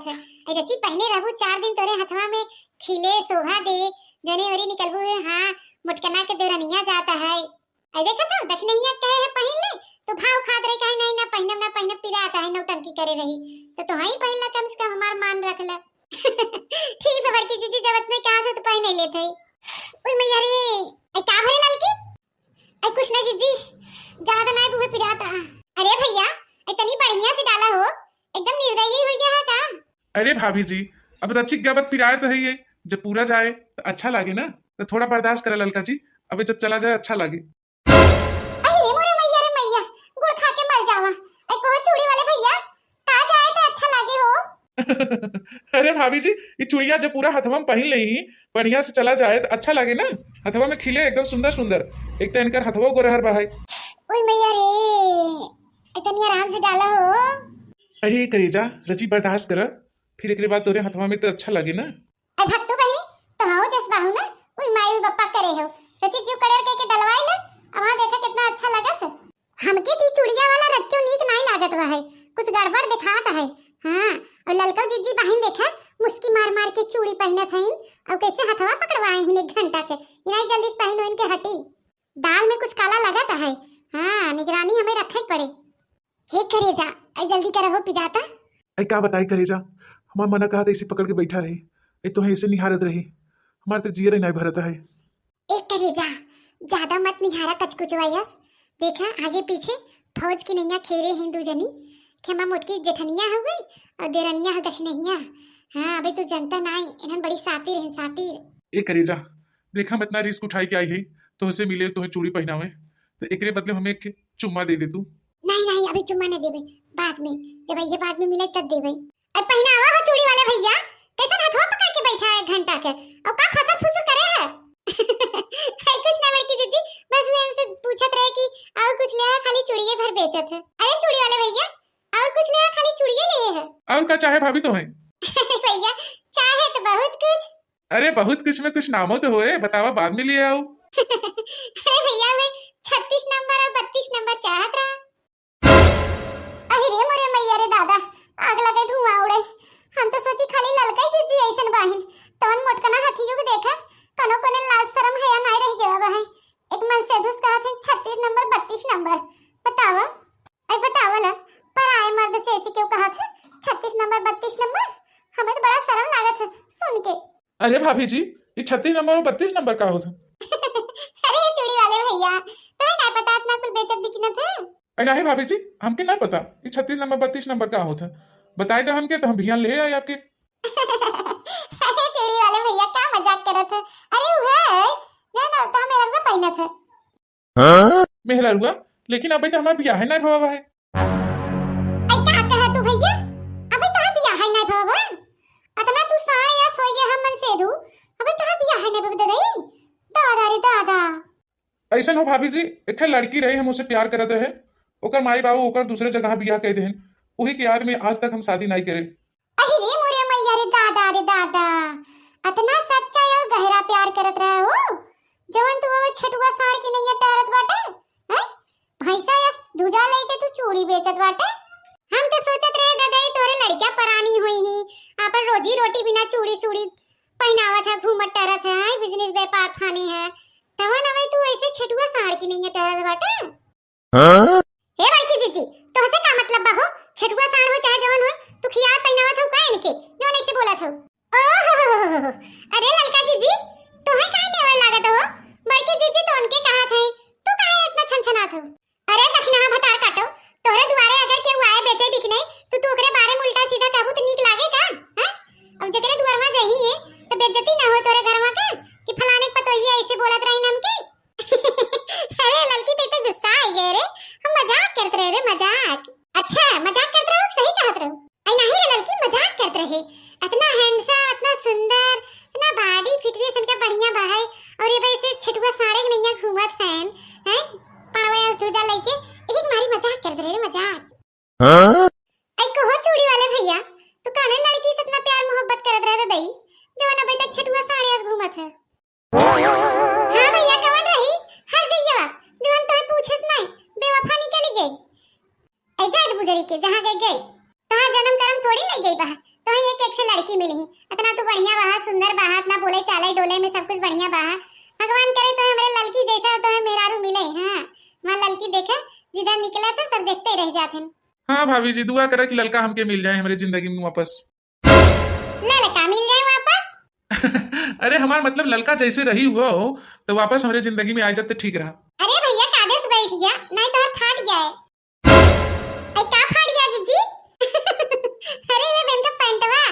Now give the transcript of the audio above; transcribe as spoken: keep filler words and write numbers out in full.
है। ए चाची, पहिने रहबू चार दिन तोरे हथवा में खिले शोभा दे, जने ओरी निकलबू है, हाँ, मोटकना के देवरनिया जाता है। ए देखा तो, दखिनहिया कहे है पहिन ले, तो भाव खात रही, कहे नहीं ना पहिनब, ना पहिनब, पिरात है, नौटंकी करे रही। तो तोहई पहिन ला, कम से कम हमार मान रख ले। ठीक है बड़की जीजी, जब इतने कहा था तो पहिने लेत है। उई मैया रे, ए का भरे ललकी? ए कुछ ना जीजी, ज्यादा ना बुहे पिरात रहा। अरे भैया, ए तनी बढ़िया से डाला हो, एकदम निर्दयी हो गया है का? अरे भाभी जी, अब रचिक गबत पिराए तो है ये, जब पूरा जाए तो अच्छा लागे ना, तो थोड़ा बर्दाश्त करा ललका जी, अबे जब चला जाए अच्छा लागे। अरे रे मोरे मैया रे मैया, गुड़ खा के मर जावा। ए कहो चूड़ी वाले भैया, का जाए तो अच्छा लागे हो। अरे भाभी जी, ये चूड़िया जब पूरा हथवा में पहिन लेही, बढ़िया से चला जाए तो अच्छा लागे ना। हथवा में खिले एकदम सुंदर सुंदर। एक तो इनकर हथवा गोरहर बा है। ओए मैया रे, ए तनी आराम से डाला हो। अरे करेजा, रची बर्दाश्त करा, फिर एकरे बाद तोरे हथवा में तो अच्छा लागे ना। ए भक्तू बहिनी, तो हो जस बाहु ना, उई माई उई बप्पा करे हो। रची जीव कड़ेर के, के डलवाई ले, अब हाँ देखा कितना अच्छा लगत है। हमके ती चूड़िया वाला रचकेउ नीक नाई लागत बा है, कुछ गड़बड़ देखात है। हाँ, और ललका जीजी बहिन देखा, मुस्की मार मार के चूड़ी पहिनत हईन, और कैसे हथवा पकड़वाए हिन एक घंटा के। इनाई जल्दी से पहिन ओहिन के हटी। दाल में कुछ काला लगत है। हाँ, निगरानी हमें रखे के पड़े। हे करेजा, आई जल्दी करा हो पिजाता। आई का बताई करेजा, हमार मना कहा था इसे पकड़ के बैठा रही, ए तो है इसे निहारत रही, हमार तो जियर नाई भरत है। ए करेजा, ज्यादा मत निहारा कचकुचवा यस। देखा, आगे पीछे फौज की नैया खेरे हैं दू जनी। खेमा मोटकी जेठनिया हो गई और देरनिया हो दखिनहिया। हाँ, अबे तू जनता नाई, इन्हन बड़ी सातिर हैं, सातिर। ए करेजा, देखा, हम इतना रिस्क उठाई के आई है, तोहसे मिले, तोहे चूड़ी पहिनावे, तो एकरे बदले हमें एक चुम्मा दे दे तू। नहीं, नहीं, अभी चुम्मा नहीं देबे, बाद में, जब ये बाद में मिले तब देबे। अब पहिनावा हो चूड़ी वाले भैया, कैसन हथवा पकड़ के बैठा है घंटा के, और का फसर फुसर करे है? है कुछ ना बड़की जीजी, बस मैं इनसे पूछत रहे कि और कुछ ले है, खाली चूड़िए भर बेचत है। अरे चूड़ी वाले भैया, और कुछ ले है, खाली चूड़िए ले है? और का चाहे भाभी तोहे? भैया, चाहे तो बहुत कुछ। अरे बहुत कुछ में कुछ नामो तो होए, बतावा बाद में ले आओ। अरे भैया, मैं छत्तीस नंबर और बत्तीस नंबर चाहत रहा। अहि रे मोरे मैया रे दादा, आग लगे धुआं उड़े। हम तो सोची खाली ललका ही जीजी ऐसन बाहिन। तवन मोटकना हथियो के देखा, कनो कोने लाज शरम हया नाई रह गया बा है। एक मन से धुस कहत हैं छत्तीस नंबर, बत्तीस नंबर। बतावा, ऐ बतावा ला, पराए मर्द से ऐसे क्यों कहत है छत्तीस नंबर, बत्तीस नंबर? हमें तो बड़ा शरम लागत है सुन के। अरे भाभी जी, ये छत्तीस नंबर और बत्तीस नंबर का होत है? अरे ये चूड़ी वाले भैया, तुम्हें ना पता इतना कुल बेचत बिकनत है? अरे नहीं भाभी जी, हमके ना पता, ये छत्तीस नंबर, बत्तीस नंबर का होत है। बताए दे हमके तो हम भियान ले आई आपके। अरे चूड़ी वाले भैया, का मजाक करत है? अरे वो है, जाना तो हमें रंगा पहिनत है। हाँ? मेहरारुआ, लेकिन अबे तो हमार बियाह है ना भवा है। ऐ का कहा तू भैया? अबे तो बियाह है ना भवा। अतना तू साढ़ या सोई गया हम मन से दू। अबे तो बियाह है ना भवा ददाई। दादा रे दादा। ऐसन हो भाभी जी, एक ठे लड़की रही, हम उसे प्यार करत रहे, ओकर माई बाबू ओकर दूसरे जगह बियाह कह देहन, उही के याद में आज तक हम शादी नहीं करे। अहि रे मोरे मैया रे दादा रे दादा, अतना सच्चा और गहरा प्यार करत रहे हो, जवन तू वो छेटुआ साँड़ की नैया टहरत बाटे, हैं? भैंसा या धुजा लेके तू चूड़ी बेचत बाटे। हम तो सोचत रहे ददाई तोरे लड़किया परानी हुई ही, आपन रोजी रोटी बिना चूड़ी सूड़ी पहिनावत है, घूमत टहरत है, हैं? बिजनेस व्यापार फाने है, तवन अबे तू ऐसे छेटुआ साँड़ की नैया टहरत बाटे। हाँ? हे बड़की जीजी, तोहसे का मतलब बा हो? छेटुआ साँड़ हो चाहे जवन हो, तू खियावत पहिनावत हो का इनके, जवन ऐसे बोलत हो? ओहो, अरे ललका जीजी, तोहे काहे नेवर लागत हो? बड़की जीजी तो उनके कहत है, तू काहे इतना छनछनात हो? अरे दखिनहा भतार काटो, तोहरे दुआरे अगर केहू आए बेचे बिकने, तो तू ओकरे बारे में उल्टा सीधा कहबू तो नीक लागे का? हैं? अब जेकरे दुआरवा जही है, तो बेइज्जती ना हो तोरे घरवा के कि फलाने के पतोहिया ऐसे बोलत रही हमके? अरे ललकी, ते तो गुस्सा आई गए रे, हम मजाक करत रहे रे, मजाक। अच्छा, मजाक करत रहो कि सही कहत रहो? आई नहीं रे ललकी, मजाक करत रहे। इतना हैंडसम, इतना सुंदर, इतना बॉडी फिटनेस इनका बढ़िया बा है, और ये वैसे छेटुआ साँड़ के नैया घूमत हैं, हैं? पड़वा अस दूजा लेके एक मारी मजाक करत रहे रे, मजाक। हाँ? आई कहो चूड़ी वाले भैया, तू काने लड़की से इतना प्यार मोहब्बत करत रहे दई, जवन अबे तक छेटुआ साँड़ अस घूमत है? हाँ भैया, कवन रही हर जइया, जवन तोहे पूछे से नहीं, बेवफा निकली गई। ऐ जात बुजरी के जहाँ गई गई, तहाँ जन्म करम थोड़ी ले गई बा। तोहे एक एक से लड़की मिली। इतना तू बढ़िया बाहा, सुंदर बाहा, इतना बोले चाले डोले में सब कुछ बढ़िया बाहा। भगवान करे तोहे हमरे ललकी जैसा तोहे मेहरारू मिले। हाँ, हमार ललकी देखे, जिधर निकला था सब देखते ही रह जाते हैं। हाँ भाभी जी, दुआ करा कि ललका हमके मिल जाए हमरे जिंदगी में वापस। ललका मिल जाए वापस? अरे हमार मतलब ललका जैसे रही हुआ हो तो वापस हमरे जिंदगी में आ जाते ठीक रहा। अरे भैया कादे से बैठ गया, नहीं तो फाट गया है। ऐ का फाट गया जीजी? अरे ये बेन का पैंटवा।